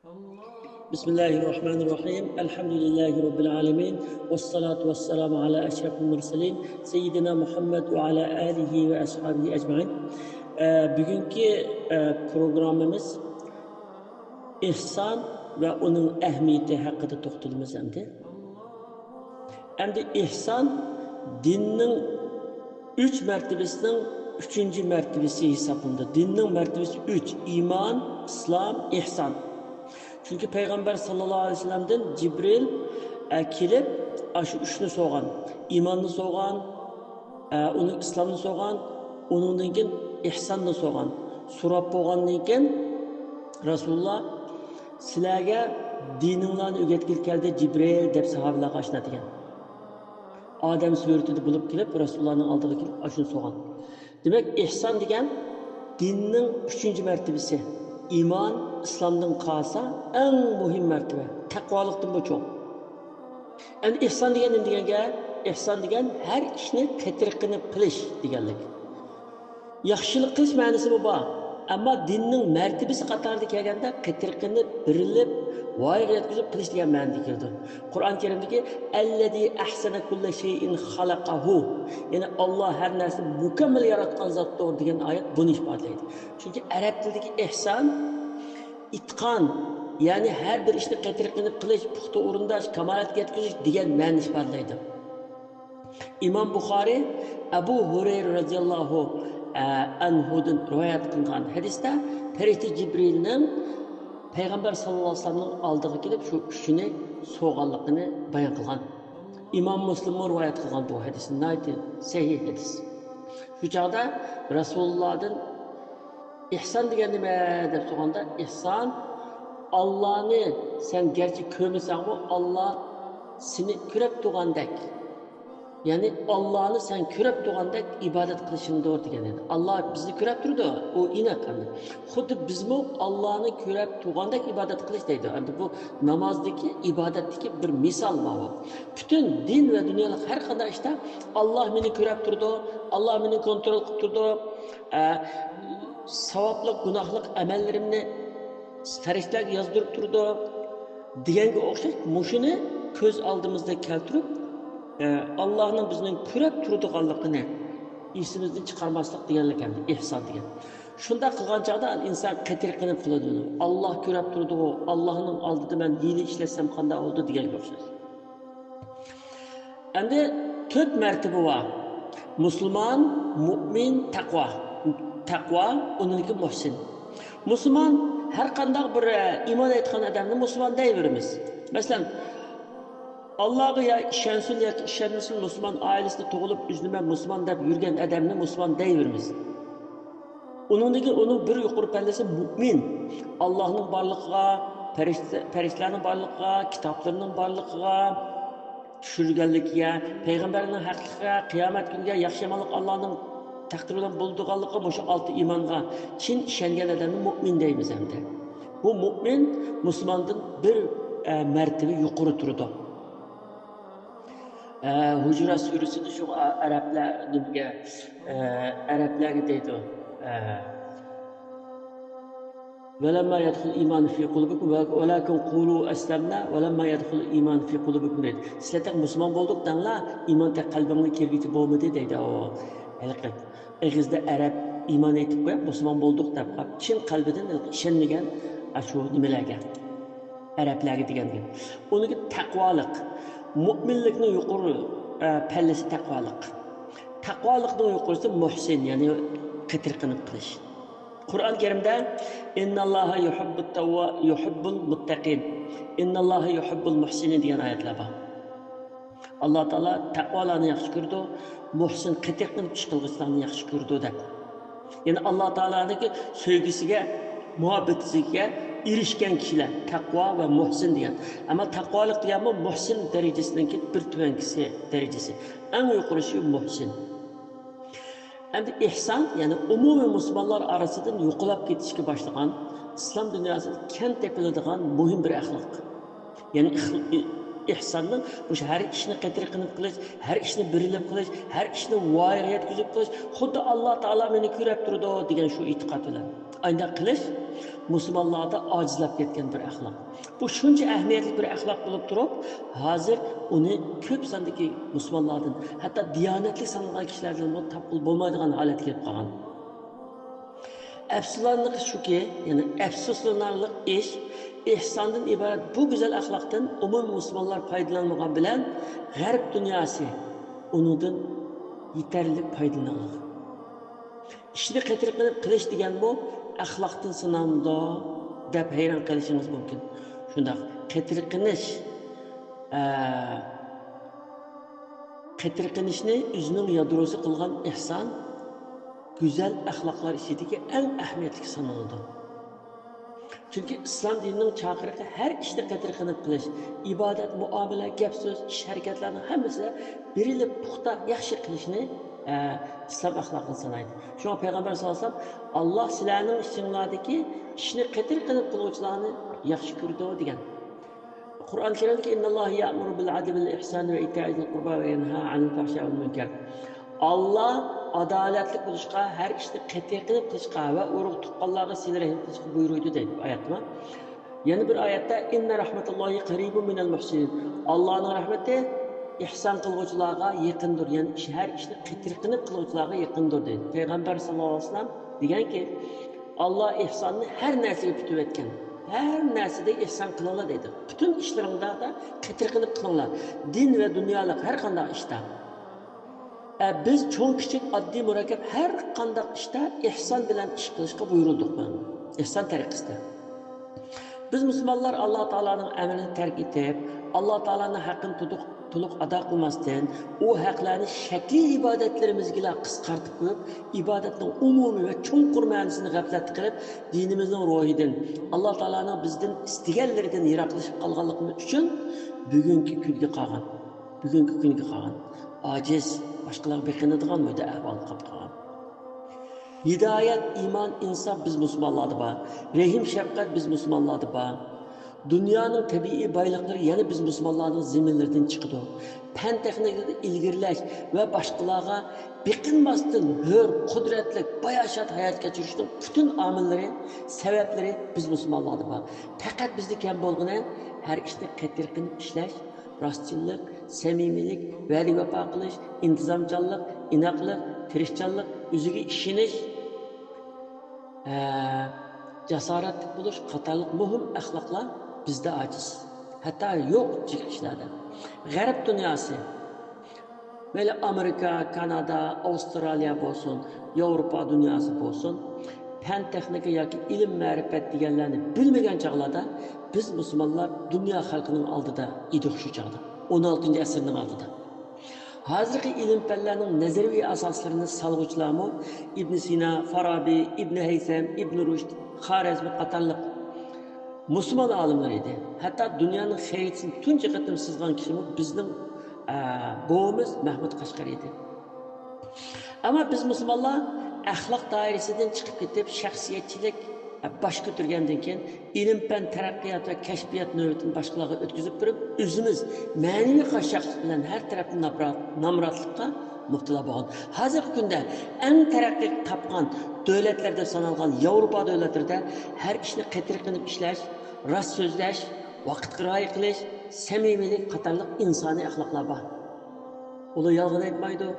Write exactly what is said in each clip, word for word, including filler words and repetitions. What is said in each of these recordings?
بسم الله الرحمن الرحيم. الحمد لله رب العالمين. والصلاة والسلام على أشرف المرسلين سيدنا محمد وعلى آله وأصحابه أجمعين. ئە، بۈگۈنكى، ئە، پروگراممىمىز ئېھسان ۋە ئۇنىڭ ئەھمىيىتى ھەققىدە توختىلىمىز ئەمدى. ئەمدى ئېھسان دىننىڭ ئۈچ مەرتىۋىسىنىڭ ئۈچىنچى مەرتىۋىسى ھېسابلىنىدۇ. دىننىڭ مەرتىۋىسى ئۈچ: ئىمان، ئىسلام، ئېھسان. چۈنكى پەيغەمبەر ساللاللاھۇ ئەلەيھى ۋەسەللەمدىن جىبرىل، ئە، كېلىپ، ئاشۇ ئۈچنى سورىغان. ئىماننى سورىغان، ئە، ئۇنىڭ ئىسلامنى سورىغان، ئۇنىڭدىن كېيىن ئېھساننى سورىغان. سوراپ بولغاندىن كېيىن رەسۇلۇللا، «سىلەرگە دىنىڭلارنى ئۆگەتكىلى كەلدى جىبرىل» دەپ ساھابىلەرگە ئاشۇنداق دېگەن. ئادەم سۈرىتىدە بولۇپ كېلىپ، رەسۇلۇللانىڭ ئالدىغا كېلىپ ئاشۇنى سورىغان. دېمەك، ئېھسان دېگەن دىننىڭ ئۈچىنچى مەرتىۋىسى. ئىمان ئىسلامدىن قالسا ئەڭ مۇھىم مەرتىۋە. تەقۋالىقتىنمۇ چوڭ. ئەمدى ئېھسان دېگەن نېمە دېگەن گەپ؟ ئېھسان دېگەن ھەر ئىشنى قېتىرقىنىپ قىلىش دېگەنلىك. ياخشىلىق قىلىش مەنىسىمۇ بار. ئەمما دىننىڭ مەرتىۋىسى قاتارىدا كەلگەندە قېتىرقىنىپ، بېرىلىپ، ۋايىغا يەتكۈزۈپ قىلىش دېگەن مەنىدە كېلىدۇ. قۇرئان كەرىمدىكى «ئەللەزى ئەھسەنە كۇللە شەيئىن خەلەقەھۇ»، يەنى «ئاللا ھەر نەرسىنى مۇكەممەل ياراتقان زاتتۇر» دېگەن ئايەت بۇنى ئىپادىلەيدۇ. چۈنكى ئەرەب تىلىدىكى ئېھسان، ئىتقان، يەنى ھەر بىر ئىشنى قېتىرقىنىپ قىلىش، پۇختا ئورۇنداش، كامالەتكە يەتكۈزۈش دېگەن مەنىنى ئىپادىلەيدۇ. ئىمام بۇخارى ئەبۇ ھۇرەيرە رەزىياللاھۇ، ئە، ئەنھۇدىن رىۋايەت قىلغان ھەدىستە پەرىشتە جىبرىلنىڭ پەيغەمبەر ساللاللاھۇ ئەلەيھى ۋەسەللەمنىڭ ئالدىغا كېلىپ شۇ ئۈچىنى سورىغانلىقىنى بايان قىلغان. ئىمام مۇسلىممۇ رىۋايەت قىلغان بۇ ھەدىسنى، ناھايىتى سەھىھ ھەدىس. شۇ چاغدا رەسۇلۇللادىن «ئېھسان دېگەن نېمە؟» دەپ سورىغاندا، ئېھسان، «ئاللانى سەن گەرچە كۆرمىسەڭمۇ، ئاللا سېنى كۆرۈپ تۇرغاندەك، يەنى ئاللانى سەن كۆرۈپ تۇرغاندەك ئىبادەت قىلىشىڭدۇر» دېگەن ئىدى. ئاللا بىزنى كۆرۈپ تۇرىدۇ، ئۇ ئېنىق. ئەمدى خۇددى بىزمۇ ئاللانى كۆرۈپ تۇرغاندەك ئىبادەت قىلىش دەيدۇ. ئەمدى بۇ نامازدىكى، ئىبادەتتىكى بىر مىسال ماۋۇ. پۈتۈن دىن ۋە دۇنيالىق ھەر قانداق ئىشتا «ئاللا مېنى كۆرۈپ تۇرىدۇ، ئاللا مېنى كونترول قىلىپ تۇرىدۇ، ئە، ساۋابلىق، گۇناھلىق ئەمەللىرىمنى پەرىشتىلەرگە يازدۇرۇپ تۇرىدۇ» دېگەنگە ئوخشاش، مۇشۇنى كۆز ئالدىمىزدا كەلتۈرۈپ، ئە، ئاللانىڭ بىزنى كۆرۈپ تۇرىدىغانلىقىنى ئېسىمىزدىن چىقارماسلىق دېگەنلىك ئەمدى ئېھسان دېگەن. شۇنداق قىلغان چاغدا ئىنسان قېتىرقىنىپ قىلىدۇ. «ئاللا كۆرۈپ تۇرىدىغۇ، ئاللانىڭ ئالدىدا مەن ھىيلە ئىشلەتسەم قانداق بولىدۇ؟» دېگەنگە ئوخشاش. ئەمدى تۆت مەرتىبە بار. مۇسۇلمان، مۇئمىن، تەقۋا. تەقۋا، ئۇنىڭدىن كېيىن مۇھسىن. مۇسۇلمان ھەر قانداق بىر، ئە، ئىمان ئېيتقان ئادەمنى مۇسۇلمان دەيۋېرىمىز. مەسىلەن، ئاللاغا يا ئىشەنسۇن ياكى ئىشەنمىسۇن، مۇسۇلمان ئائىلىسىدە تۇغۇلۇپ، ئۆزىنى مەن مۇسۇلمان دەپ يۈرگەن ئادەمنى مۇسۇلمان دەيۋېرىمىز. ئۇنىڭدىن كېيىن ئۇنىڭ بىر يۇقىرى پەللىسى مۇئمىن. ئاللاھنىڭ بارلىقىغا، پەرىشتە-، پەرىشتىلەرنىڭ بارلىقىغا، كىتابلىرىنىڭ بارلىقىغا، چۈشۈرۈلگەنلىكىگە، پەيغەمبەرنىڭ ھەقلىقىگە، قىيامەت كۈنىگە، ياخشى يامانلىق ئاللانىڭ تەقدىرى بىلەن بولىدىغانلىقىغا، مۇشۇ ئالتە ئىمانغا چىن ئىشەنگەن ئادەمنى مۇئمىن دەيمىز ئەمدى. بۇ مۇئمىن مۇسۇلماندىن بىر، ئە، مەرتىۋە يۇقىرى تۇرىدۇ. ئە، ھۇجرات سۈرىسىدە شۇ ئە-، ئەرەبلەر نېمىگە، ئە، ئەرەبلەرگە دەيدۇ. ئە، «ولما يدخل الإيمان في قلوبكم ولكن قولوا أسلمنا ولما يدخل الإيمان في قلوبكم» دەيدۇ. سىلەر تېخى مۇسۇلمان بولدۇق دەڭلار، ئىمان تېخى قەلبىڭلارغا كىرگۈچە بولمىدى دەيدۇ. ئۇ ھېلىقى ئېغىزدا ئەرەب ئىمان ئېيتىپ قويۇپ، مۇسۇلمان بولدۇق دەپ قويۇپ، چىن قەلبىدىن ئىشەنمىگەن ئاشۇ نېمىلەرگە، ئەرەبلەرگە دېگەن گەپ. ئۇنىڭ تەقۋالىق، مۇئمىنلىكنىڭ يۇقىرى، ئە، پەللىسى تەقۋالىق. تەقۋالىقنىڭ يۇقىرىسى مۇھسىن، يەنى قېتىرقىنىپ قىلىش. قۇرئان كەرىمدە «إن الله يحب التواب يحب المتقين، إن الله يحب المحسنين» دېگەن ئايەتلەر بار. ئاللا تائالا تەقۋالارنى ياخشى كۆرىدۇ، مۇھسىن، قېتىرقىنىپ ئىش قىلغۇچىلارنى ياخشى كۆرىدۇ دەپ. يەنى ئاللا تائالانىڭكى سۆيگۈسىگە، مۇھەببىتىگە ئېرىشكەن كىشىلەر تەقۋا ۋە مۇھسىن دېگەن. ئەمما تەقۋالىق دېگەنمۇ مۇھسىن دەرىجىسىنىڭكى بىر تۆۋەنكىسى دەرىجىسى. ئەڭ يۇقىرىسى مۇھسىن. ئەمدى ئېھسان، يەنى ئومۇمىي مۇسۇلمانلار ئارىسىدىن يوقىلاپ كېتىشكە باشلىغان، ئىسلام دۇنياسىدا كەم تېپىلىدىغان مۇھىم بىر ئەخلاق. يەنى ئىخ-، ئى-، ئېھساننىڭ مۇشۇ ھەر ئىشنى قېتىرقىنىپ قىلىش، ھەر ئىشنى بىرلىپ قىلىش، ھەر ئىشنى ۋايىغا يەتكۈزۈپ قىلىش، خۇددى ئاللا تائالا مېنى كۆرۈپ تۇرىدۇ دېگەن شۇ ئېتىقاد بىلەن. ئانداق قىلىش مۇسۇلمانلاردا ئاجىزلاپ كەتكەن بىر ئەخلاق. بۇ شۇنچە ئەھمىيەتلىك بىر ئەخلاق بولۇپ تۇرۇپ، ھازىر ئۇنى كۆپ ساندىكى مۇسۇلمانلاردىن، ھەتتا دىيانەتلىك سانالغان كىشىلەردىنمۇ تاپقىلى بولمايدىغان ھالەتكە كېلىپ قالغان. ئەپسۇسلىنارلىقى شۇكى، يەنى ئەپسۇسلىنارلىق ئىش، ئېھساندىن ئىبارەت بۇ گۈزەل ئەخلاقتىن ئومۇمىي مۇسۇلمانلار پايدىلانمىغان بىلەن، غەرب دۇنياسى ئۇنىڭدىن يېتەرلىك پايدىلىنالىغان. ئىشنى قېتىرقىنىپ قىلىش دېگەنمۇ ئەخلاقتىن سانىلىدۇ دەپ ھەيران قېلىشىڭىز مۇمكىن. شۇنداق، قېتىرقىنىش، ئە، قېتىرقىنىشنى ئۆزىنىڭ يادروسى قىلغان ئېھسان گۈزەل ئەخلاقلار ئىچىدىكى ئەڭ ئەھمىيەتلىك سانىلىدۇ. چۈنكى ئىسلام دىنىنىڭ چاقىرىقى ھەر ئىشنى قېتىرقىنىپ قىلىش، ئىبادەت، مۇئامىلە، گەپ-سۆز، ئىش-ھەرىكەتلەرنىڭ ھەممىسىدە بېرىلىپ پۇختا، ياخشى قىلىشنى، ئە، ئىسلام ئەخلاقىغا سانايدۇ. شۇڭا پەيغەمبەر ساللاللاھۇ ئەلەيھى ۋەسەللەم، «ئاللا سىلەرنىڭ ئىچىڭلاردىكى ئىشنى قېتىرقىنىپ قىلغۇچىلارنى ياخشى كۆرىدۇ» دېگەن. قۇرئان كەرىمدىكى، «إن الله يأمر بالعدل والإحسان وإيتاء ذي القربى وينهى عن الفحشاء والمنكر». ئاللا ئادالەتلىك بولۇشقا، ھەر ئىشنى قېتىرقىنىپ قىلىشقا ۋە ئۇرۇق تۇغقانلارغا سىلە رەھىم قىلىشقا بۇيرۇيدۇ، دەيدۇ ئايەتتە. يەنە بىر ئايەتتە، «إن رحمة الله قريب من المحسنين». ئاللانىڭ رەھمىتى ئېھسان قىلغۇچىلارغا يېقىندۇر، يەنى ئىش، ھەر ئىشنى قېتىرقىنىپ قىلغۇچىلارغا يېقىندۇر، دەيدۇ. پەيغەمبەر ساللاللاھۇ ئەلەيھى ۋەسەللەم دېگەنكى، ئاللا ئېھساننى ھەر نەرسىگە پۈتۈۋەتكەن. ھەر نەرسىدە ئېھسان قىلىڭلار دەيدۇ. پۈتۈن ئىشلىرىڭلاردا قېتىرقىنىپ قىلىڭلار. دىن ۋە دۇنيالىق ھەر قانداق ئىشتا. ئە، بىز چوڭ-كىچىك، ئاددىي-مۇرەككەپ ھەر قانداق ئىشتا ئېھسان بىلەن ئىش قىلىشقا بۇيرۇلدۇق. ئېھسان تەرىقىسىدە. بىز مۇسۇلمانلار ئاللا تائالانىڭ ئەمرىنى تەرك ئېتىپ، ئاللا تائالانىڭ ھەققىنى تۇتۇق-، تولۇق ئادا قىلماستىن، ئۇ ھەقلەرنى شەكلىي ئىبادەتلىرىمىزگىلا قىسقارتىپ قويۇپ، ئىبادەتنىڭ ئومۇمىي ۋە چوڭقۇر مەنىسىنى غەپلەتتە قىلىپ، دىنىمىزنىڭ روھىدىن، ئاللا تائالانىڭ بىزدىن ئىستىگەنلىرىدىن يىراقلىشىپ قالغانلىقىمىز ئۈچۈن بۈگۈنكى كۈنگە قالغان. بۈگۈنكى كۈنگە قالغان. ئاجىز، باشقىلارغا بېقىنىدىغان مۇھىتتا ئەھۋال قاپ قالغان. ھىدايەت، ئىمان، ئىنساپ بىز مۇسۇلمانلاردا بار. رەھىم، شەپقەت بىز مۇسۇلمانلاردا بار. دۇنيانىڭ تەبىئىي بايلىقلىرى يەنە بىز مۇسۇلمانلارنىڭ زېمىنلىرىدىن چىقىدۇ. پەن تېخنىكىدا ئىلگىرىلەش ۋە باشقىلارغا بېقىنماستىن ھۆر، قۇدرەتلىك، باياشات ھايات كەچۈرۈشنىڭ پۈتۈن ئامىللىرى، سەۋەبلىرى بىز مۇسۇلمانلاردا بار. پەقەت بىزدە كەم بولغىنى ھەر ئىشنى قېتىرقىنىپ ئىشلەش، راستچىللىق، سەمىمىيلىك، ۋەدىگە ۋاپا قىلىش، ئىنتىزامچانلىق، ئىناقلىق، تىرىشچانلىق، ئۆزىگە ئىشىنىش، ئە، جاسارەتلىك بولۇش قاتارلىق مۇھىم ئەخلاقلار بىزدە ئاجىز. ھەتتا يوق جىق كىشىلەردە. غەرب دۇنياسى، مەيلى ئامېرىكا، كانادا، ئاۋسترالىيە بولسۇن، ياۋروپا دۇنياسى بولسۇن، پەن تېخنىكا ياكى ئىلىم مەرىپەت دېگەنلەرنى بىلمىگەن چاغلاردا بىز مۇسۇلمانلار دۇنيا خەلقىنىڭ ئالدىدا ئىدۇق شۇ چاغدا، ئون ئالتىنچى ئەسىرنىڭ ئالدىدا. ھازىرقى ئىلىم پەنلەرنىڭ نەزەرىيە ئاساسلىرىنى سالغۇچىلارمۇ ئىبن سىنا، فارابى، ئىبن ھەيسەم، ئىبن رۇشد، خارەزمى قاتارلىق مۇسۇلمان ئالىملىرى ئىدى. ھەتتا دۇنيانىڭ خەرىتىسىنى تۇنجى قېتىم سىزغان كىشىمۇ بىزنىڭ، ئە، بوۋىمىز مەھمۇد قەشقەرى ئىدى. ئەمما بىز مۇسۇلمانلار ئەخلاق دائىرىسىدىن چىقىپ كېتىپ، شەخسىيەتچىلىك، ئە، باش كۆتۈرگەندىن كېيىن، ئىلىم-پەن، تەرەققىيات ۋە كەشپىيات نۆۋىتىنى باشقىلارغا ئۆتكۈزۈپ بېرىپ، ئۆزىمىز مەنىۋى قارشىشاقلىق بىلەن ھەر تەرەپتىن نامرات-، نامراتلىققا مۇپتىلا بولغان. ھازىرقى كۈندە ئەڭ تەرەققىي تاپقان دۆلەتلەردە سانالغان ياۋروپا دۆلەتلىرىدە ھەر ئىشنى قېتىرقىنىپ ئىشلەش، راست سۆزلەش، ۋاقىتقا رىئايە قىلىش، سەمىمىيلىك قاتارلىق ئىنسانىي ئەخلاقلار بار. ئۇلار يالغان ئېيتمايدۇ.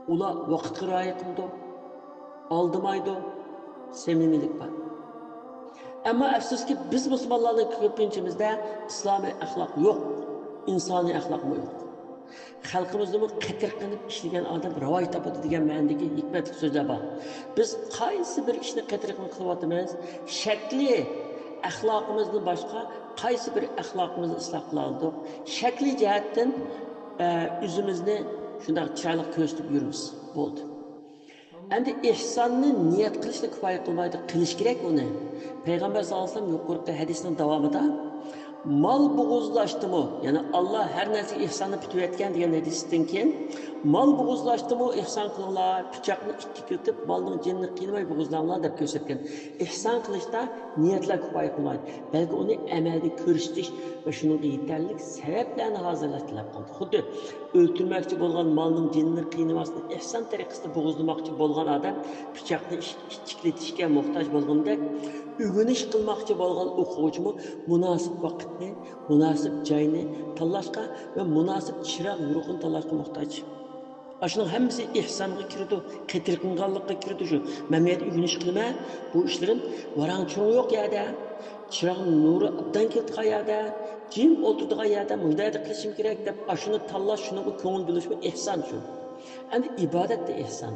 ئۇلار ۋاقىتقا رىئايە قىلىدۇ، ئالدىمايدۇ، سەمىمىيلىك بار. ئەمما ئەپسۇسكى، بىز مۇسۇلمانلارنىڭ كۆپىنچىمىزدە ئىسلامىي ئەخلاق يوق، ئىنسانىي ئەخلاقمۇ يوق. خەلقىمىزدىمۇ قېتىرقىنىپ ئىشلىگەن ئادەم راۋاج تاپىدۇ دېگەن مەنىدىكى ھېكمەتلىك سۆزلەر بار. بىز قايسى بىر ئىشنى قېتىرقىن قىلىۋاتىمىز؟ شەكلىي ئەخلاقىمىزدىن باشقا قايسى بىر ئەخلاقىمىزنى ئىسلاھ قىلالىدۇق؟ شەكلىي جەھەتتىن، ئە، ئۆزىمىزنى شۇنداق چىرايلىق كۆرسىتىپ يۈرىمىز. بولدى. ئەمدى ئېھساننى نىيەت قىلىشلا كۇپايە قىلمايدۇ، قىلىش كېرەك ئۇنى. پەيغەمبەر ساللاللاھۇ ئەلەيھى ۋەسەللەم يۇقىرىقى ھەدىسنىڭ داۋامىدا، مال بوغۇزلاشتىمۇ، يەنى ئاللا ھەر نەرسىگە ئېھساننى پۈتۈۋەتكەن دېگەن ھەدىستىن كېيىن، مال بوغۇزلاشتىمۇ ئېھسان قىلىڭلار، پىچاقنى ئىككىگە قىلىپ، مالنىڭ جېنىنى قىينىماي بوغۇزلاڭلار دەپ كۆرسەتكەن. ئېھسان قىلىشتا نىيەتلەر كۇپايە قىلمايدۇ، بەلكى ئۇنى ئەمەلدە كۆرسىتىش ۋە شۇنىڭغا يېتەرلىك سەۋەبلەرنى ھازىرلاش تەلەپ قىلىنىدۇ. خۇددى ئۆلتۈرمەكچى بولغان مالنىڭ جېنىنى قىينىۋالسىمۇ، ئېھسان تەرىقىسىدە بوغۇزلىماقچى بولغان ئادەم پىچاقنى ئىش-، ئىچچىكلىتىشكە موھتاج بولغىنىدەك، ئۆگىنىش قىلماقچى بولغان ئوقۇغۇچىمۇ مۇناسىپ ۋاقىتنى، مۇناسىپ جاينى تاللاشقا ۋە مۇناسىپ چىراغ يورۇقىنى تاللاشقا موھتاج. ئاشۇنىڭ ھەممىسى ئېھسانغا كىرىدۇ، قېتىرقىنغانلىققا كىرىدۇ. شۇ، مەن بۇ يەردە ئۆگىنىش قىلىمەن، بۇ ئىشلىرىم ۋاراڭ-چۇرۇڭ يوق يەردە، چىراغ نۇرى ئوبدان كېلىدىغان يەردە، جىم ئولتۇرىدىغان يەردە مۇنداق قىلىشىم كېرەك دەپ، ئاشۇنى تاللاش، شۇنىڭغا كۆڭۈل بۆلۈشمۇ ئېھسان شۇ. ئەمدى ئىبادەتتە ئېھسان.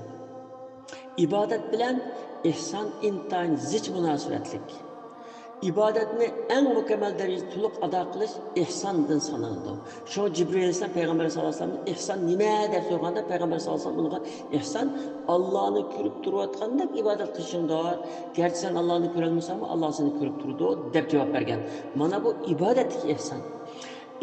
ئىبادەت بىلەن ئېھسان ئىنتايىن زىچ مۇناسىۋەتلىك. ئىبادەتنى ئەڭ مۇكەممەل دەرىجىدە تولۇق ئادا قىلىش ئېھساندىن سانىلىدۇ. شۇڭا جىبرىل ئەلەيھىسسالام پەيغەمبەر ساللاللاھۇ ئەلەيھى ۋەسەللەمدىن ئېھسان نېمە دەپ سورىغاندا، پەيغەمبەر ساللاللاھۇ ئەلەيھى ۋەسەللەم ئۇنىڭغا ئېھسان ئاللانى كۆرۈپ تۇرۇۋاتقاندەك ئىبادەت قىلىشىڭدۇر. گەرچە سەن ئاللانى كۆرەلمىسەڭمۇ، ئاللا سېنى كۆرۈپ تۇرىدۇ دەپ جاۋاب بەرگەن. مانا بۇ ئىبادەتتىكى ئېھسان.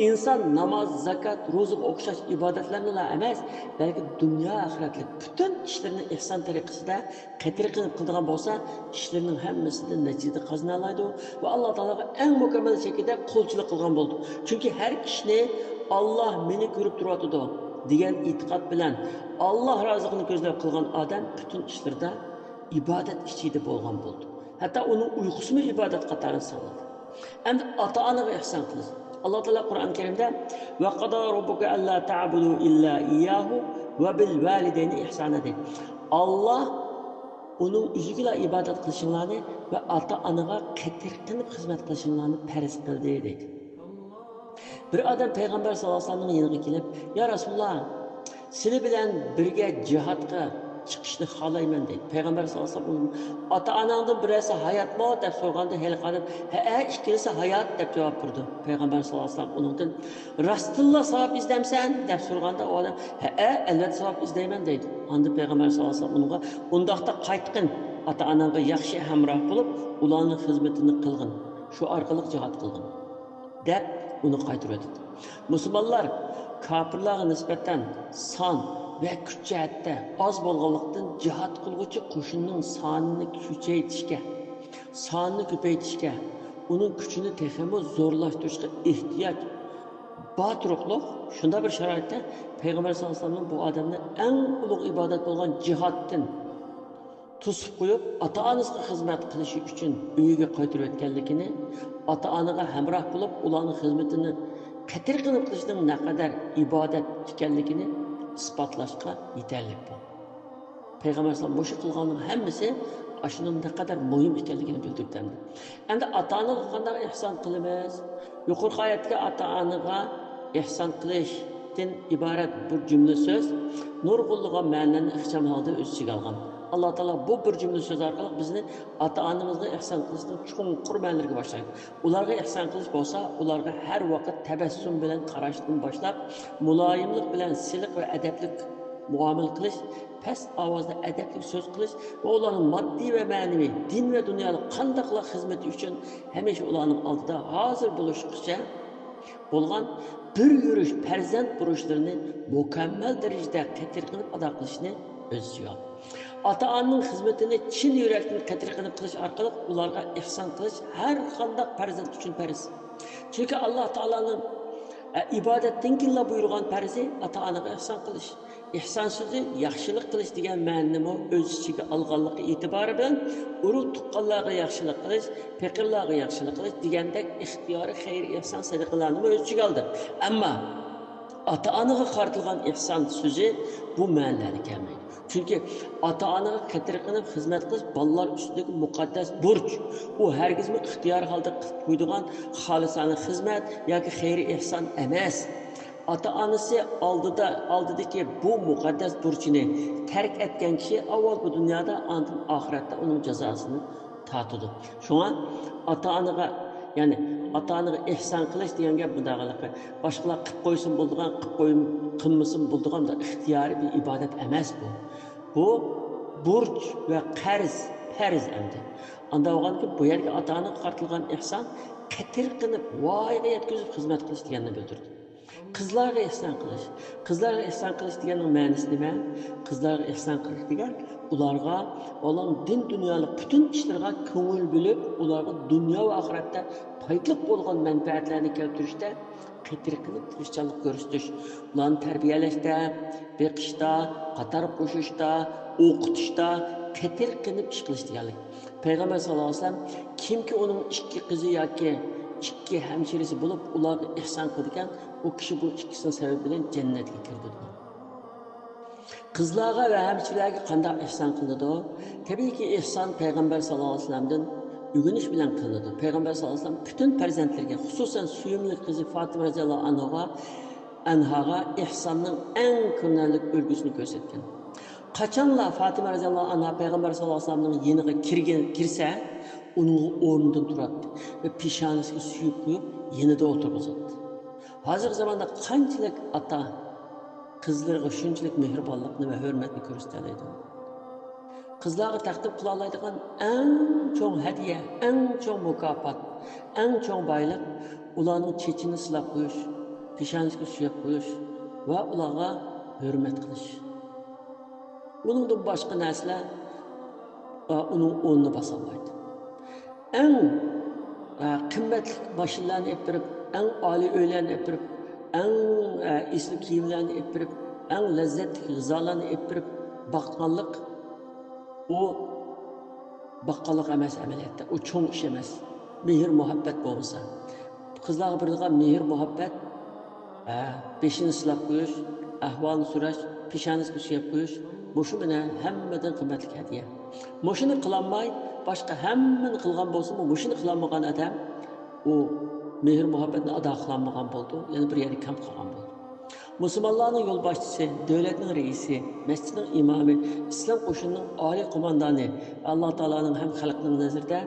ئىنسان ناماز، زاكات، روزىغا ئوخشاش ئىبادەتلەرنىلا ئەمەس، بەلكى دۇنيا ئاخىرەتلىك پۈتۈن ئىشلىرىنى ئېھسان تەرىقىسىدە قېتىرقىنىپ قىلىدىغان بولسا، ئىشلىرىنىڭ ھەممىسىدىن نەتىجە قازىنالايدۇ ۋە ئاللا تائالاغا ئەڭ مۇكەممەل شەكىلدە قۇلچىلىق قىلغان بولىدۇ. چۈنكى ھەر ئىشنى «ئاللا مېنى كۆرۈپ تۇرۇۋاتىدۇ» دېگەن ئېتىقاد بىلەن، ئاللا رازىلىقىنى كۆزلەپ قىلغان ئادەم پۈتۈن ئىشلىرىدا ئىبادەت ئىچىدە بولغان بولىدۇ. ھەتتا ئۇنىڭ ئۇيقۇسىمۇ ئىبادەت قاتارىغا سانىلىدۇ. ئەمدى ئاتا-ئانىغا ئېھسان قىلىش. ئاللا تائالا قۇرئان كەرىمدە، «وقضى ربك ألا تعبدوا إلا إياه وبالوالدين إحسانا» دەيدۇ. ئاللا ئۇنىڭ ئۆزىگىلا ئىبادەت قىلىشىڭلارنى ۋە ئاتا-ئانىغا قېتىرقىنىپ خىزمەت قىلىشىڭلارنى پەرز قىلدى، دەيدۇ. بىر ئادەم پەيغەمبەر ساللاللاھۇ ئەلەيھى ۋەسەللەمنىڭ يېنىغا كېلىپ، يا رەسۇلاللا، سىلى بىلەن بىرگە جىھادقا چىقىشنى خالايمەن، دەيدۇ. پەيغەمبەر ساللاللاھۇ ئەلەيھى ۋەسەللەم ئۇنىڭدىن، ئاتا-ئاناڭدىن بىرەرسى ھاياتمۇ؟ دەپ سورىغاندا، ھېلىقى ئادەم، ھەئە، ئىككىلىسى ھايات، دەپ جاۋاب بېرىدۇ. پەيغەمبەر ساللاللاھۇ ئەلەيھى ۋەسەللەم ئۇنىڭدىن، راستتىنلا ساۋاب ئىزدەمسەن؟ دەپ سورىغاندا، ئۇ ئادەم، ھەئە، ئەلۋەتتە ساۋاب ئىزدەيمەن، دەيدۇ. ئاندىن پەيغەمبەر ساللاللاھۇ ئەلەيھى ۋەسەللەم ئۇنىڭغا، ئۇنداقتا قايتقىن، ئاتا-ئاناڭغا ياخشى ھەمراھ بولۇپ، ئۇلارنىڭ خىزمىتىنى قىلغىن، شۇ ئارقىلىق جىھاد قىلغىن، دەپ ئۇنى قايتۇرۇۋېتىدۇ. مۇسۇلمانلار كاپىرلارغا نىسبەتەن سان ۋە كۈچ جەھەتتە ئاز بولغانلىقتىن، جىھاد قىلغۇچى قوشۇننىڭ سانىنى كۈچەيتىشكە، سانىنى كۆپەيتىشكە، ئۇنىڭ كۈچىنى تېخىمۇ زورلاشتۇرۇشقا ئېھتىياج بار تۇرۇقلۇق. شۇنداق بىر شارائىتتا پەيغەمبەر ساللاللاھۇ ئەلەيھى ۋەسەللەم بۇ ئادەمنى ئەڭ ئۇلۇغ ئىبادەت بولغان جىھادتىن توسۇپ قويۇپ، ئاتا-ئانىسىغا خىزمەت قىلىشى ئۈچۈن ئۆيىگە قايتۇرۇۋەتكەنلىكىنى، ئاتا-ئانىغا ھەمراھ بولۇپ، ئۇلارنىڭ خىزمىتىنى قېتىرقىنىپ قىلىشنىڭ نەقەدەر ئىبادەت ئىكەنلىكىنى ئىسپاتلاشقا يېتەرلىك بۇ. پەيغەمبەر ئەلەيھىسسالام مۇشۇ قىلغاننىڭ ھەممىسى ئاشۇنىڭ نەقەدەر مۇھىم ئىكەنلىكىنى بىلدۈرۈپ بەردى. ئەمدى ئاتا-ئانىغا قانداق ئېھسان قىلىمىز؟ يۇقىرىقى ئايەتتىكى ئاتا-ئانىغا ئېھسان قىلىشتىن ئىبارەت بىر جۈملە سۆز نۇرغۇنلىغان مەنىلەرنى ئىخچام ھالدا ئۆز ئىچىگە ئالغان. ئاللا تائالا بۇ بىر جۈملە سۆز ئارقىلىق بىزنى ئاتا-ئانىمىزغا ئېھسان قىلىشنىڭ چوڭقۇر مەنىلىرىگە باشلايدۇ. ئۇلارغا ئېھسان قىلىش بولسا، ئۇلارغا ھەر ۋاقىت تەبەسسۇم بىلەن قاراشتىن باشلاپ، مۇلايىملىق بىلەن سىلىق ۋە ئەدەپلىك مۇئامىلە قىلىش، پەس ئاۋازدا ئەدەپلىك سۆز قىلىش ۋە ئۇلارنىڭ ماددىي ۋە مەنىۋى، دىن ۋە دۇنيالىق قانداقلا خىزمىتى ئۈچۈن ھەمىشە ئۇلارنىڭ ئالدىدا ھازىر بولۇشقىچە بولغان بىر يۈرۈش پەرزەنت بۇرچلىرىنى مۇكەممەل دەرىجىدە قېتىرقىنىپ ئادا قىلىشنى ئۆز ئىچىگە ئالىدۇ. ئاتا-ئانىنىڭ خىزمىتىنى چىن يۈرەكتىن قېتىرقىنىپ قىلىش ئارقىلىق ئۇلارغا ئېھسان قىلىش ھەر قانداق پەرزەنت ئۈچۈن پەرز. چۈنكى ئاللا تائالانىڭ، ئە، ئىبادەتتىن كېيىنلا بۇيرۇغان پەرزى ئاتا-ئانىغا ئېھسان قىلىش. ئېھسان سۆزى ياخشىلىق قىلىش دېگەن مەنىنىمۇ ئۆز ئىچىگە ئالغانلىقى ئېتىبارى بىلەن، ئۇرۇق-تۇغقانلارغا ياخشىلىق قىلىش، پېقىرلارغا ياخشىلىق قىلىش دېگەندەك ئىختىيارىي خەير-ئېھسان، سەدىقىلەرنىمۇ ئۆز ئىچىگە ئالدى. ئەمما ئاتا-ئانىغا قارىتىلغان ئېھسان سۆزى بۇ مەنىلەرنى كەلمەيدۇ. چۈنكى ئاتا-ئانىغا قېتىرقىنىپ خىزمەت قىلىش بالىلار ئۈستىدىكى مۇقەددەس بۇرچ. ئۇ ھەرگىزمۇ ئىختىيارىي ھالدا قىلىپ قويىدىغان خالىسانە خىزمەت ياكى خەير-ئېھسان ئەمەس. ئاتا-ئانىسى ئالدىدا، ئالدىدىكى بۇ مۇقەددەس بۇرچىنى تەرك ئەتكەن كىشى ئاۋۋال بۇ دۇنيادا، ئاندىن ئاخىرەتتە ئۇنىڭ جازاسىنى تارتىدۇ. شۇڭا ئاتا-ئانىغا، يەنى ئاتا-ئانىغا ئېھسان قىلىش دېگەن گەپ مۇنداقلىقى، باشقىلار قىلىپ قويسىمۇ بولىدىغان، قىلىپ قويم-، قىلمىسىمۇ بولىدىغان بىر ئىختىيارىي بىر ئىبادەت ئەمەس بۇ. بۇ بۇرچ ۋە قەرز، پەرز ئەمدى. ئانداق بولغاندىكىن بۇ يەردىكى ئاتا-ئانىغا قارىتىلغان ئېھسان قېتىرقىنىپ، ۋايىغا يەتكۈزۈپ خىزمەت قىلىش دېگەننى بىلدۈرىدۇ. قىزلارغا ئېھسان قىلىش. قىزلارغا ئېھسان قىلىش دېگەننىڭ مەنىسى نېمە؟ قىزلارغا ئېھسان قىلىش دېگەن ئۇلارغا، ئۇلارنىڭ دىن دۇنيالىق پۈتۈن ئىشلىرىغا كۆڭۈل بۆلۈپ، ئۇلارغا دۇنيا ۋە ئاخىرەتتە پايدىلىق بولغان مەنپەئەتلەرنى كەلتۈرۈشتە قېتىرقىنىپ تىرىشچانلىق كۆرسىتىش، ئۇلارنى تەربىيەلەشتە، بېقىشتا، قاتار قوشۇشتا، ئوقۇتۇشتا قېتىرقىنىپ ئىش قىلىش دېگەنلىك. پەيغەمبەر ساللاللاھۇ ئەلەيھى ۋەسەللەم، كىمكى ئۇنىڭ ئىككى قىزى ياكى ئىككى ھەمشىرىسى بولۇپ، ئۇلارغا ئېھسان قىلىدىكەن، ئۇ كىشى بۇ ئىككىسىنىڭ سەۋەبى بىلەن جەننەتكە كىرىدۇ دېگەن. قىزلارغا ۋە ھەمشىرىلەرگە قانداق ئېھسان قىلىنىدۇ؟ تەبىئىيكى، ئېھسان پەيغەمبەر ساللاللاھۇ ئەلەيھى ۋەسەللەمدىن ئۆگىنىش بىلەن قىلىنىدۇ. پەيغەمبەر ساللاللاھۇ ئەلەيھى ۋەسەللەم پۈتۈن پەرزەنتلىرىگە، خۇسۇسەن سۆيۈملۈك قىزى فاتىمە رەزىياللاھۇ ئەنھاغا، ئەنھاغا ئېھساننىڭ ئەڭ كۆرۈنەرلىك ئۈلگىسىنى كۆرسەتكەن. قاچانلا فاتىمە رەزىياللاھۇ ئەنھا پەيغەمبەر ساللاللاھۇ ئەلەيھى ۋەسەللەمنىڭ يېنىغا كىرگەن، كىرسە، ئۇنىڭغا ئورنىدىن تۇراتتى ۋە پېشانىسىگە سۆيۈپ قويۇپ، يېنىدا ئولتۇرغۇزاتتى. ھازىرقى زاماندا قانچىلىك ئاتا قىزلىرىغا شۇنچىلىك مېھرىبانلىقنى ۋە ھۆرمەتنى كۆرسىتەلەيدۇ؟ قىزلارغا تەقدىم قىلالايدىغان ئەڭ چوڭ ھەدىيە، ئەڭ چوڭ مۇكاپات، ئەڭ چوڭ بايلىق ئۇلارنىڭ چېچىنى سىلاپ قويۇش، پېشانىسىگە سۆيۈپ قويۇش ۋە ئۇلارغا ھۆرمەت قىلىش. ئۇنىڭدىن باشقا نەرسىلەر، ئا، ئۇنىڭ ئورنىنى باسالمايدۇ. ئەڭ، ئا، قىممەتلىك ماشىنىلارنى ئېلىپ بېرىپ، ئەڭ ئالىي ئۆيلەرنى ئېلىپ بېرىپ، ئەڭ، ئا، ئېسىل كىيىملەرنى ئېلىپ بېرىپ، ئەڭ لەززەتلىك غىزالارنى ئېلىپ بېرىپ باققانلىق، ئۇ باققانلىق ئەمەس ئەمەلىيەتتە. ئۇ چوڭ ئىش ئەمەس. مېھىر-مۇھەببەت بولمىسا. قىزلارغا بېرىدىغان مېھىر-مۇھەببەت، ھە، بېشىنى سىلاپ قويۇش، ئەھۋالىنى سوراش، پېشانىسىگە سۆيۈپ قويۇش، مۇشۇ مانا ھەممىدىن قىممەتلىك ھەدىيە. مۇشۇنى قىلالماي، باشقا ھەممىنى قىلغان بولسىمۇ، مۇشۇنى قىلالمىغان ئادەم، ئۇ مېھىر-مۇھەببەتنى ئادا قىلالمىغان بولىدۇ، يەنە بىر يەردە كەم قالغان بولىدۇ. مۇسۇلمانلارنىڭ يولباشچىسى، دۆلەتنىڭ رەئىسى، مەسچىتنىڭ ئىمامى، ئىسلام قوشۇنىنىڭ ئالىي قوماندانى، ئاللا تائالانىڭ ھەم خەلقنىڭ نەزىرىدە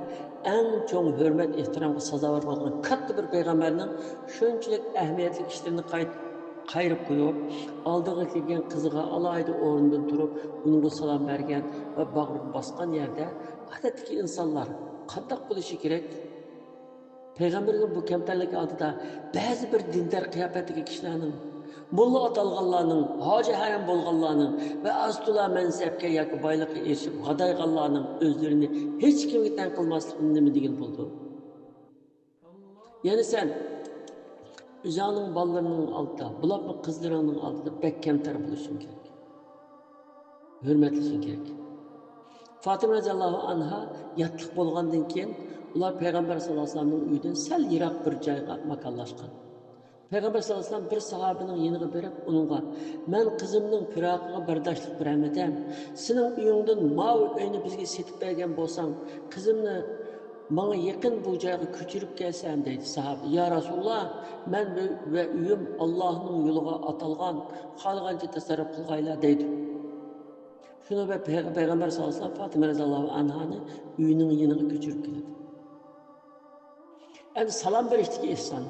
ئەڭ چوڭ ھۆرمەت-ئېھتىرامغا سازاۋەر بولغان كاتتا بىر پەيغەمبەرنىڭ شۇنچىلىك ئەھمىيەتلىك ئىشلىرىنى قاي-، قايرىپ قويۇپ، ئالدىغا كەلگەن قىزىغا ئالاھىدە ئورنىدىن تۇرۇپ، ئۇنىڭغا سالام بەرگەن ۋە باغرىغا باسقان يەردە ئادەتتىكى ئىنسانلار قانداق بولۇشى كېرەك؟ پەيغەمبەرنىڭ بۇ كەمتەرلىكى ئالدىدا بەزى بىر دىندار قىياپەتتىكى كىشىلەرنىڭ، موللا ئاتالغانلارنىڭ، ھاجى ھەرەم بولغانلارنىڭ ۋە ئاز-تولا مەنسەپكە ياكى بايلىققا ئېرىشىپ غادايغانلارنىڭ ئۆزلىرىنى ھېچكىمگە تەڭ قىلماسلىقىنى نېمە دېگىلى بولىدۇ؟ يەنە سەن ئۆزۈڭنىڭ بالىلىرىڭنىڭ ئالدىدا، بولۇپمۇ قىزلىرىڭنىڭ ئالدىدا بەك كەمتەر بولۇشۇڭ كېرەك. ھۆرمەتلىشىڭ كېرەك. فاتىمە رەزىياللاھۇ ئەنھا ياتلىق بولغاندىن كېيىن، ئۇلار پەيغەمبەر ساللاللاھۇ ئەلەيھى ۋەسەللەمنىڭ ئۆيىدىن سەل يىراق بىر جايغا ماكانلاشقان. پەيغەمبەر ساللاللاھۇ ئەلەيھى ۋەسەللەم بىر ساھابىنىڭ يېنىغا بېرىپ، ئۇنىڭغا، مەن قىزىمنىڭ پىراقىغا بەرداشلىق بېرەلمىدىم. سېنىڭ ئۆيۈڭدىن ماۋۇ ئۆينى بىزگە سېتىپ بەرگەن بولساڭ، قىزىمنى ماڭا يېقىن بۇ جايغا كۆچۈرۈپ كەلسەم، دەيدۇ ساھابە. يا رەسۇلاللا، مەن ۋە ئۆيۈم ئاللاھنىڭ يولىغا ئاتالغان، خالىغانچە تەسەررۇپ قىلغايلا، دەيدۇ. شۇنىڭ بىلەن پەيغەمبەر ساللاللاھۇ ئەلەيھى ۋەسەللەم فاتىمە رەزىياللاھۇ ئەنھانى ئۆيىنىڭ يېنىغا كۆچۈرۈپ كېلىدۇ. ئەمدى سالام بېرىشتىكى ئېھسان.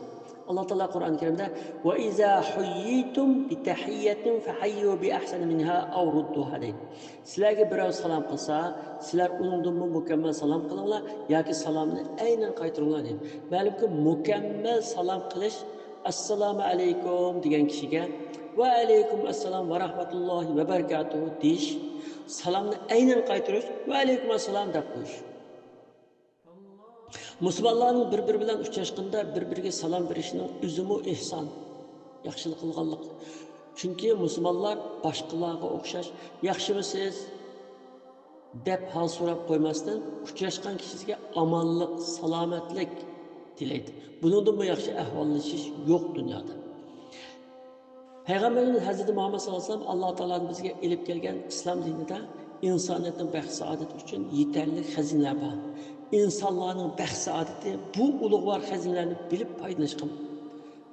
ئاللا تائالا قۇرئان كەرىمدە، «وَإِذَا حُيِّيتُم بِتَحِيَّةٍ فَحَيُّوا بِأَحْسَنَ مِنْهَا أَوْ رُدُّوهَا» دەيدۇ. سىلەرگە بىرەو سالام قىلسا، سىلەر ئۇنىڭدىنمۇ مۇكەممەل سالام قىلىڭلار ياكى سالامنى ئەينەن قايتۇرۇڭلار دەيدۇ. مەلۇمكى، مۇكەممەل سالام قىلىش، «ئەسسالامۇ ئەلەيكۇم» دېگەن كىشىگە «ۋەئەلەيكۇم ئەسسالام ۋە رەھمەتۇللاھى ۋە بەرىكاتۇھۇ» دېيىش، سالامنى ئەينەن قايتۇرۇش، «ۋەئەلەيكۇم ئەسسالام» دەپ قويۇش. مۇسۇلمانلارنىڭ بىر-بىرى بىلەن ئۇچراشقىنىدا بىر-بىرىگە سالام بېرىشىنىڭ ئۆزىمۇ ئېھسان، ياخشىلىق قىلغانلىق. چۈنكى مۇسۇلمانلار باشقىلارغا ئوخشاش «ياخشىمۇسىز؟» دەپ ھال سوراپ قويماستىن، ئۇچراشقان كىشىسىگە ئامانلىق، سالامەتلىك تىلەيدۇ. بۇنىڭدىنمۇ ياخشى ئەھۋاللىشىش يوق دۇنيادا. پەيغەمبىرىمىز ھەزرىتى مۇھەممەد ساللاللاھۇ ئەلەيھى ۋەسەللەم ئاللا تائالا بىزگە ئېلىپ كەلگەن ئىسلام دىنىدا ئىنسانىيەتنىڭ بەخت-سائادىتى ئۈچۈن يېتەرلىك خەزىنىلەر بار. ئىنسانلارنىڭ بەخت-سائادىتى بۇ ئۇلۇغۋار خەزىنىلەرنى بىلىپ پايدىلىنىشقا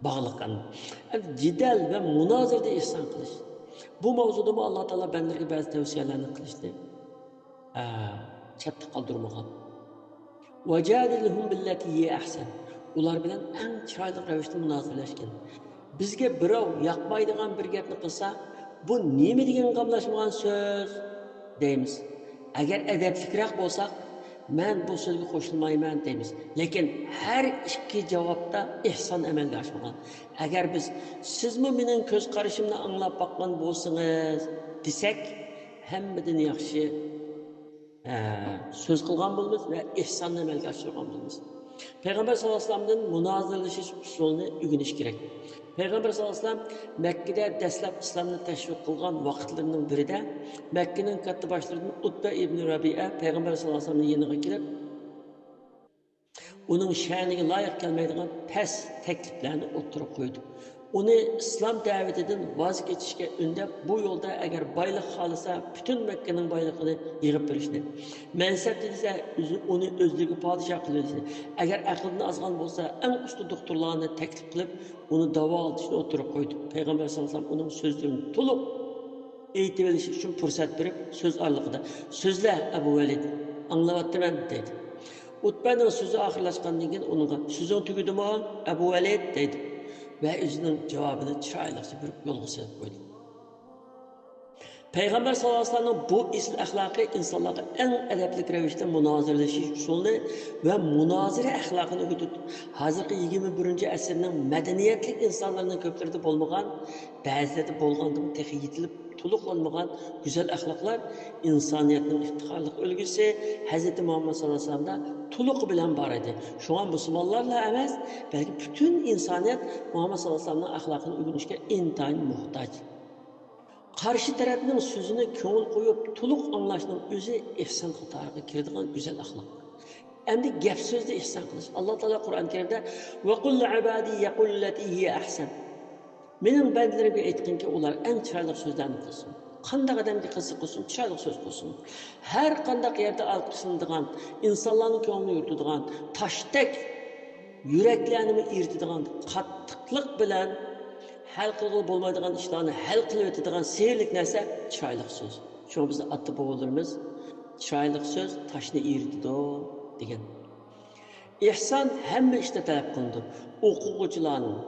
باغلىق. ئەمدى جېدەل ۋە مۇنازىرىدە ئېھسان قىلىش. بۇ ماۋزۇدىمۇ ئاللا تائالا بەندىلىرىگە بەزى تەۋسىيەلەرنى قىلىشنى، ئە، چەتتە قالدۇرمىغان. «ۋەجادىلھۇم بىللەتى ھىيە ئەھسەن.» ئۇلار بىلەن ئەڭ چىرايلىق رەۋىشتە مۇنازىرىلەشكىن. بىزگە بىراۋ ياقمايدىغان بىر گەپنى قىلسا، «بۇ نېمە دېگەن قاملاشمىغان سۆز؟» دەيمىز. ئەگەر ئەدەپلىكرەك بولساق، مەن بۇ سۆزگە قوشۇلمايمەن دەيمىز. لېكىن ھەر ئىككى جاۋابتا ئېھسان ئەمەلگە ئاشمىغان. ئەگەر بىز، سىزمۇ مېنىڭ كۆز قارىشىمنى ئاڭلاپ باققان بولسىڭىز دېسەك، ھەممىدىن ياخشى، ئە، سۆز قىلغان بولىمىز ۋە ئېھساننى ئەمەلگە ئاشۇرغان بولىمىز. پەيغەمبەر ساللاللاھۇ ئەلەيھى ۋەسەللەمدىن مۇنازىرىلىشىش ئۇسۇلىنى ئۆگىنىش كېرەك. پەيغەمبەر ساللاللاھۇ ئەلەيھى ۋەسەللەم مەككىدە دەسلەپ ئىسلامنى تەشۋىق قىلغان ۋاقىتلىرىنىڭ بىرىدە، مەككىنىڭ كاتتا باشلىرىدىن ئۇتبە ئىبنى رەبىئە پەيغەمبەر ساللاللاھۇ ئەلەيھى ۋەسەللەمنىڭ يېنىغا كېلىپ، ئۇنىڭ شەنىگە لايىق كەلمەيدىغان پەس تەكلىپلەرنى ئوتتۇرىغا قويدى. ئۇنى ئىسلام دەۋىتىدىن ۋاز كېچىشكە ئۈندەپ، بۇ يولدا ئەگەر بايلىق خالىسا، پۈتۈن مەككىنىڭ بايلىقىنى يىغىپ بېرىشنى، مەنسەپتە دېسە، ئۆزى، ئۇنى ئۆزلىرىگە پادىشاھ قىلىۋېلىشنى، ئەگەر ئەقلىدىن ئازغان بولسا، ئەڭ ئۇستا دوختۇرلارنى تەكلىپ قىلىپ، ئۇنى داۋالىتىشنى ئوتتۇرىغا قويدى. پەيغەمبەر ساللاللاھۇ ئەلەيھى ۋەسەللەم ئۇنىڭ سۆزلىرىنى تولۇق ئېيتىۋېلىش ئۈچۈن پۇرسەت بېرىپ، سۆز ئارىلىقىدا، «سۆزلە، ئەبۇ ۋەلىد، ئاڭلاۋاتىمەن» دەيدۇ. ئۇتبەنىڭ سۆزى ئاخىرلاشقاندىن كېيىن ئۇنىڭغا، «سۆزۈڭ تۈگىدىمۇ، ئەبۇ ۋەلىد؟» دەيدۇ ۋە ئۆزىنىڭ جاۋابىنى چىرايلىقچە بېرىپ يولغا سېلىپ قويدى. پەيغەمبەر ساللاللاھۇ ئەلەيھى ۋەسەللەمنىڭ بۇ ئېسىل ئەخلاقى ئىنسانلارغا ئەڭ ئەدەپلىك رەۋىشتە مۇنازىرىلىشىش ئۇسۇلىنى ۋە مۇنازىرە ئەخلاقىنى ئۆگىتىدۇ. ھازىرقى يىگىرمە بىرىنچى ئەسىرنىڭ مەدەنىيەتلىك ئىنسانلىرىنىڭ كۆپلىرىدە بولمىغان، بەزىلىرىدە بولغاندىمۇ تېخى يېتىلىپ تولۇقلانمىغان گۈزەل ئەخلاقلار ئىنسانىيەتنىڭ ئىپتىخارلىق ئۈلگىسى ھەزرىتى مۇھەممەد ساللاللاھۇ ئەلەيھى ۋەسەللەمدە تولۇقى بىلەن بار ئىدى. شۇڭا مۇسۇلمانلارلا ئەمەس، بەلكى پۈتۈن ئىنسانىيەت مۇھەممەد ساللاللاھۇ ئەلەيھى ۋەسەللەمنىڭ ئەخلاقىنى ئۆگىنىشكە ئىنتايىن موھتاج. قارشى تەرەپنىڭ سۆزىنى كۆڭۈل قويۇپ، تولۇق ئاڭلاشنىڭ ئۆزى ئېھسان قاتارىغا كىرىدىغان گۈزەل ئەخلاق. ئەمدى گەپ سۆزدە ئېھسان قىلىش. ئاللا تائالا قۇرئان كەرىمدە، «ۋەقۇل ئىبادى يەقۇللەتى ھىيە ئەھسەن.» مېنىڭ بەندىلىرىمگە ئېيتقىنكى، ئۇلار ئەڭ چىرايلىق سۆزلەرنى قىلسۇن. قانداق ئادەمگە قىلسا قىلسۇن، چىرايلىق سۆز قىلسۇن. ھەر قانداق يەردە ئالقىشلىنىدىغان، ئىنسانلارنىڭ كۆڭلىنى يورۇتىدىغان، تاشتەك يۈرەكلەرنىمۇ ئېرىتىدىغان قاتتىقلىق بىلەن ھەل قىلغىلى بولمايدىغان ئىشلارنى ھەل قىلىۋېتىدىغان سېھىرلىك نەرسە چىرايلىق سۆز. شۇڭا بىزنىڭ ئاتا-بوۋىلىرىمىز، «چىرايلىق سۆز تاشنى ئېرىتىدۇ» دېگەن. ئېھسان ھەممە ئىشتا تەلەپ قىلىنىدۇ. ئوقۇغۇچىلارنىڭ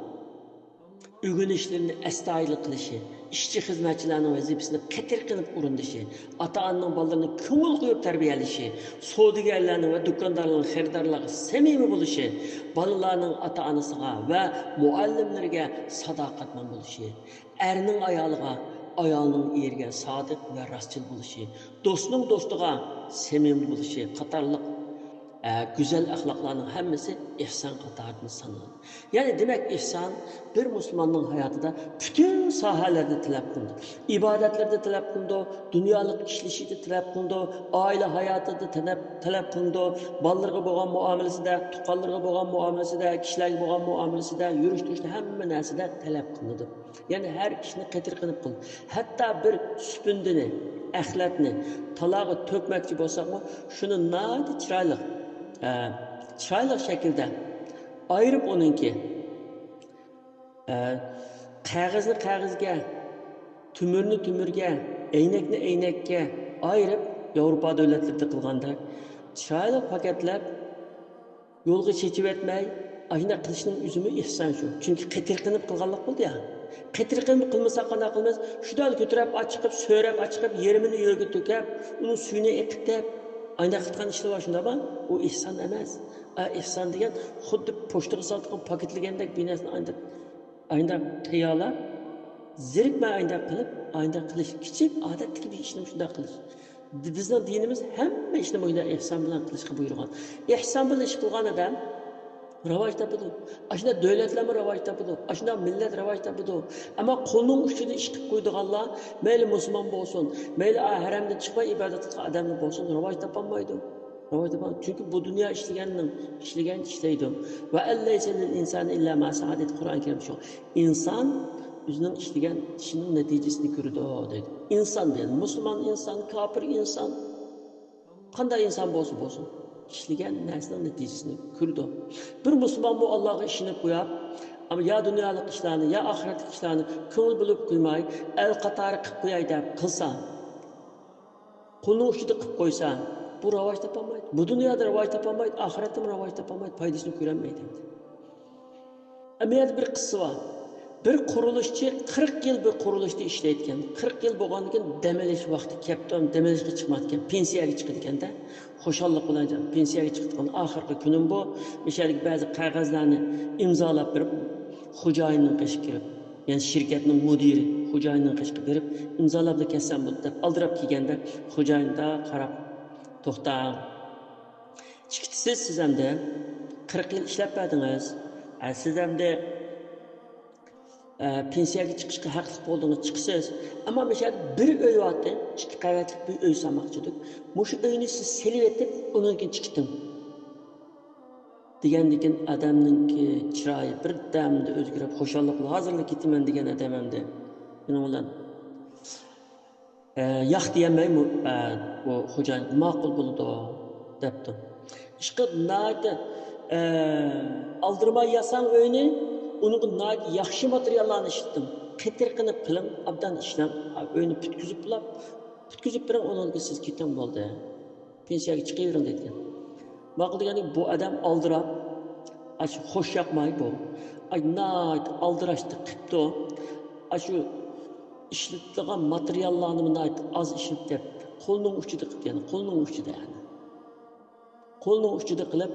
ئۆگىنىشلىرىنى ئەستايىدىل قىلىشى، ئىشچى-خىزمەتچىلەرنىڭ ۋەزىپىسىنى قېتىرقىنىپ ئورۇندىشى، ئاتا-ئانىنىڭ بالىلىرىنى كۆڭۈل قويۇپ تەربىيەلىشى، سودىگەرلەرنىڭ ۋە دۇكاندارلارنىڭ خېرىدارلارغا سەمىمىي بولۇشى، بالىلارنىڭ ئاتا-ئانىسىغا ۋە مۇئەللىملىرىگە ساداقەتمەن بولۇشى، ئەرنىڭ ئايالىغا، ئايالنىڭ ئېرىگە سادىق ۋە راستچىل بولۇشى، دوستنىڭ دوستىغا سەمىمىي بولۇشى قاتارلىق، ئە، گۈزەل ئەخلاقلارنىڭ ھەممىسى ئېھسان قاتارىدىن سانىلىدۇ. يەنى دېمەك، ئېھسان بىر مۇسۇلماننىڭ ھاياتىدا پۈتۈن ساھەلەردە تەلەپ قىلىنىدۇ. ئىبادەتلىرىدە تەلەپ قىلىنىدۇ، دۇنيالىق ئىشلىشىدە تەلەپ قىلىنىدۇ، ئائىلە ھاياتىدا تەلەپ، تەلەپ قىلىنىدۇ، بالىلىرىغا بولغان مۇئامىلىسىدە، تۇغقانلىرىغا بولغان مۇئامىلىسىدە، كىشىلەرگە بولغان مۇئامىلىسىدە، يۈرۈش-تۇرۇشتا ھەممە نەرسىدە تەلەپ قىلىنىدۇ. يەنى ھەر ئىشنى قېتىرقىنىپ قىل. ھەتتا بىر سۈپۈندىنى، ئەخلەتنى تالاغا تۆكمەكچى بولساقمۇ، شۇنى ناھايىتى چىرايلىق، ئە، چىرايلىق شەكىلدە ئايرىپ ئۇنىڭكى، ئە، قەغەزنى قەغەزگە، تۆمۈرنى تۆمۈرگە، ئەينەكنى ئەينەككە ئايرىپ، ياۋروپا دۆلەتلىرىدە قىلغاندەك چىرايلىق پاكەتلەپ، يولغا چېچىۋەتمەي، ئاشۇنداق قىلىشنىڭ ئۆزىمۇ ئېھسان شۇ. چۈنكى قېتىرقىنىپ قىلغانلىق بولدى يا. قېتىرقىنىپ قىلمىساق قانداق قىلىمىز؟ شۇنداق كۆتۈرۈپ ئاچىقىپ، سۆرەپ ئاچىقىپ، يېرىمىنى يەرگە تۆكۈپ، ئۇنىڭ سۈيىنى ئېقىتىپ، ئانداق قىلغان ئىشلار بار، شۇنداقمۇ؟ ئۇ ئېھسان ئەمەس. ئا، ئېھسان دېگەن خۇددى پوچتىغا سالىدىغان پاكېتلىگەندەك بىر نەرسىنى ئانداق، ئانداق تەييارلاپ، زېرىكمەي ئانداق قىلىپ، ئانداق قىلىش. كىچىك ئادەتتىكى بىر ئىشنى شۇنداق قىلىش. بىزنىڭ دىنىمىز ھەممە ئىشنى مۇشۇنداق ئېھسان بىلەن قىلىشقا بۇيرۇغان. ئېھسان بىلەن ئىش قىلغان ئادەم راۋاج تاپىدۇ. ئاشۇنداق دۆلەتلەرمۇ راۋاج تاپىدۇ. ئاشۇنداق مىللەت راۋاج تاپىدۇ. ئەمما قولنىڭ ئۇچىدا ئىش قىلىپ قويىدىغانلار، مەيلى مۇسۇلمان بولسۇن، مەيلى ھەرەمدىن چىقماي ئىبادەت قىلغان ئادەملەر بولسۇن، راۋاج تاپالمايدۇ. راۋاج تاپالمايدۇ. چۈنكى بۇ دۇنيا ئىشلىگەننىڭ، ئىشلىگەنچە ئىشلەيدۇ. «ۋە ئەن لەيسە لىل ئىنسانى ئىللا ما سەئە» دېدى قۇرئان كەرىم شۇ. ئىنسان ئۆزىنىڭ ئىشلىگەن ئىشىنىڭ نەتىجىسىنى كۆرىدۇ، دەيدۇ. ئىنسان دېگەن مۇسۇلمان ئىنسان، كاپىر ئىنسان، قانداق ئىنسان بولسا بولسۇن، ئىشلىگەن نەرسىنىڭ نەتىجىسىنى كۆرىدۇ. بىر مۇسۇلمانمۇ ئاللاغا ئىشىنىپ قويۇپ، ئەمما يا دۇنيالىق ئىشلارنى، يا ئاخىرەتلىك ئىشلارنى كۆڭۈل بۆلۈپ قويماي، ئەل قاتارى قىلىپ قوياي دەپ قىلسا، قولنىڭ ئۇچىدا قىلىپ قويسا، بۇ راۋاج تاپالمايدۇ. بۇ دۇنيادا راۋاج تاپالمايدۇ، ئاخىرەتتىمۇ راۋاج تاپالمايدۇ، پايدىسىنى كۆرەلمەيدۇ. ئەمما يەنە بىر قىسسە بار. بىر قۇرۇلۇشچى قىرىق يىل بىر قۇرۇلۇشتا ئىشلەيدىكەن. قىرىق يىل بولغاندىن كېيىن دەم ئېلىش ۋاقتى كەپتۇ، دەم ئېلىشقا چىقمايدىكەن، پېنسىيەگە چىقىدىكەن-دە. خۇشاللىق بىلەن پېنسىيەگە چىقىدىغان ئاخىرقى كۈنۈم بۇ. مۇشۇ يەردىكى بەزى قەغەزلەرنى ئىمزالاپ بېرىپ، خوجايىننىڭ قېشىغا كىرىپ، يەنى شىركەتنىڭ مۇدىرى خوجايىننىڭ قېشىغا بېرىپ، ئىمزالاپلا كەتسەم بولدى دەپ ئالدىراپ كەلگەندە، خوجايىن دا قاراپ، توختاڭ. چىقىتىسىز سىز ئەمدى. قىرىق يىل ئىشلەپ بەردىڭىز. ئە، سىز ئەمدى، ئە، پېنسىيەگە چىقىشقا ھەقلىق بولدىڭىز، چىقىسىز. ئەمما مۇشۇ يەردە بىر ئۆي بارتى، ئىككى قەۋەتلىك بىر ئۆي سالماقچى ئىدۇق. مۇشۇ ئۆينى سىز سېلىۋېتىپ، ئۇنىڭدىن كېيىن چىقىتىڭ، دېگەندىكىن ئادەمنىڭكى چىرايى بىردەمدە ئۆزگىرىپ، خۇشاللىق بىلەن، ھازىرلا كېتىمەن دېگەن ئادەم ئەمدى. شۇنىڭ بىلەن ئە، ياق دېيەلمەي، ئە، بۇ خوجايىن ماقۇل بولىدۇ دەپتۇ. ئىشقىلىپ ناھايىتى، ئە، ئالدىرىماي ياساڭ ئۆينى، ئۇنىڭغا ناھايىتى ياخشى ماتېرىياللارنى ئىشلىتىڭ. قېتىرقىنىپ قىلىڭ، ئابدان ئىشلەڭ. ئۆينى پۈتكۈزۈپلا، پۈتكۈزۈپ بېرىڭ، ئۇنىڭدىن كېيىن سىز كېتىڭ بولدى. پېنسىيەگە چىقىۋېرىڭ دېگەن. ماقۇل دېگەندىن بۇ ئادەم ئالدىراپ، ئاشۇ خوش ياقماي بۇ. ئاي، ناھايىتى ئالدىراشتى قىپتۇ. ئاشۇ ئىشلىتىدىغان ماتېرىياللارنىمۇ ناھايىتى ئاز ئىشلىتىپ، قولنىڭ ئۇچىدا قىپتۇ، يەنى قولنىڭ ئۇچىدا، يەنى. قولنىڭ ئۇچىدا قىلىپ،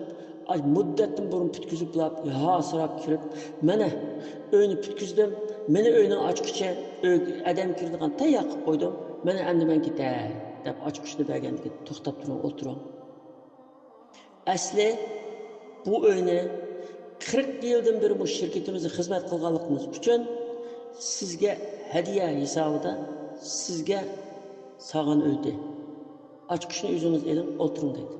ئاي، مۇددەتتىن بۇرۇن پۈتكۈزۈپلا، ھاسىراپ كىرىپ، مانا، ئۆينى پۈتكۈزدۈم، مانا ئۆينىڭ ئاچقۇچى، ئۆيگە ئادەم كىرىدىغان تەييار قىلىپ قويدۇم، مانا ئەمدى مەن كېتەي، دەپ ئاچقۇچنى بەرگەندىكىن، توختاپ تۇرۇڭ، ئولتۇرۇڭ. ئەسلى بۇ ئۆينى قىرىق يىلدىن بېرى بۇ شىركىتىمىزگە خىزمەت قىلغانلىقىمىز ئۈچۈن سىزگە ھەدىيە ھېسابىدا سىزگە سالغان ئۆيدى. ئاچقۇچنى ئۆزىڭىز ئېلىڭ، ئولتۇرۇڭ دەيدۇ.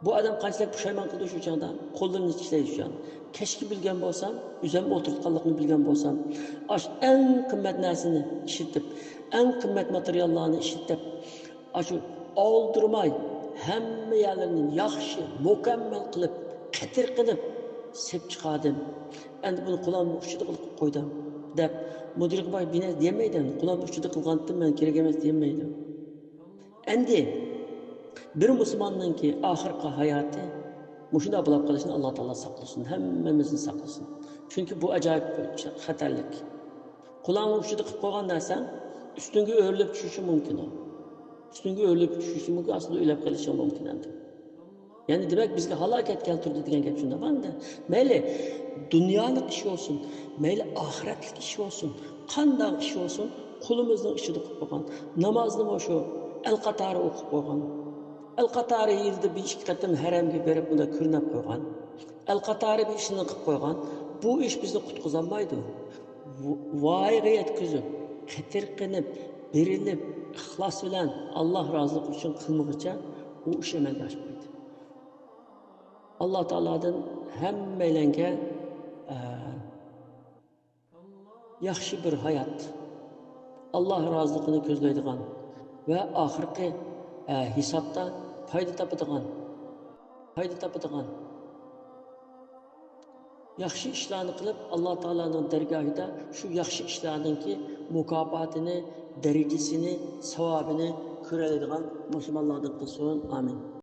بۇ ئادەم قانچىلىك پۇشايمان قىلدى شۇ چاغدا، قوللىرىنى چىشلەيدۇ شۇ چاغدا. كەچكە بىلگەن بولسام، ئۆزۈم ئولتۇرتقانلىقىنى بىلگەن بولسام، ئاشۇ ئەڭ قىممەت نەرسىنى ئىشلىتىپ، ئەڭ قىممەت ماتېرىياللارنى ئىشلىتىپ، ئاشۇ ئالدىرىماي، ھەممە يەرلىرىنى ياخشى، مۇكەممەل قىلىپ، قېتىرقىنىپ سېپ چىقاردىم. ئەمدى بۇنى قولۇمنىڭ ئۇچىدا قىلىپ قويدۇم، دەپ مۇدىرغا بار بىنە دېيەلمەيدۇ. قولۇمنىڭ ئۇچىدا قىلغانتىم مەن كېرەك ئەمەس دېيەلمەيدۇ. ئەمدى بىر مۇسۇلماننىڭكى ئاخىرقى ھاياتى مۇشۇنداق بولاپ قېلىشىنى ئاللا تائالا ساقلىسۇن، ھەممىمىزنى ساقلىسۇن. چۈنكى بۇ ئاجايىپ خەتەرلىك. قولۇڭنىڭ ئۇچىدا قىلىپ قويغان نەرسەڭ ئۈستۈڭگە ئۆرۈلۈپ چۈشۈشى مۇمكىن ئۇ. ئۈستۈڭگە ئۆرۈلۈپ چۈشۈشى مۇمكىن، ئاستىدا ئۆلۈپ قېلىشىڭ مۇمكىن ئەمدى. يەنى دېمەك، بىزگە ھالاكەت كەلتۈردى دېگەن گەپ شۇنداق ئەمدى. مەيلى دۇنيالىق ئىش بولسۇن، مەيلى ئاخىرەتلىك ئىش بولسۇن، قانداق ئىش بولسۇن، قولىمىزنىڭ ئىچىدە قىلىپ قويغان. نامازنىمۇ شۇ ئەل قاتارى ئوقۇپ قويغان. ئەل قاتارى يىلدا بىر ئىككى قېتىم ھەرەمگە بېرىپ، بۇنداق كۆرۈنۈپ قويغان. ئەل قاتارى بىر ئىشنى قىلىپ قويغان. بۇ ئىش بىزنى قۇتقۇزالمايدۇ. ۋايىغا يەتكۈزۈپ، قېتىرقىنىپ، بېرىلىپ، ئىخلاس بىلەن ئاللا رازىلىقى ئۈچۈن قىلمىغۇچە ئۇ ئىش ئەمەلگە ئاشمايدۇ. ئاللا تائالادىن ھەممەيلەنگە، ئە، ياخشى بىر ھايات، ئاللا رازىلىقىنى كۆزلەيدىغان ۋە ئاخىرقى، ئە، ھېسابتا پايدا تاپىدىغان، پايدا تاپىدىغان ياخشى ئىشلارنى قىلىپ، ئاللا تائالانىڭ دەرگاھىدا شۇ ياخشى ئىشلارنىڭكى مۇكاپاتىنى، دەرىجىسىنى، ساۋابىنى كۆرەلەيدىغان مۇسۇلمانلاردىن قىلسۇن. ئامىن.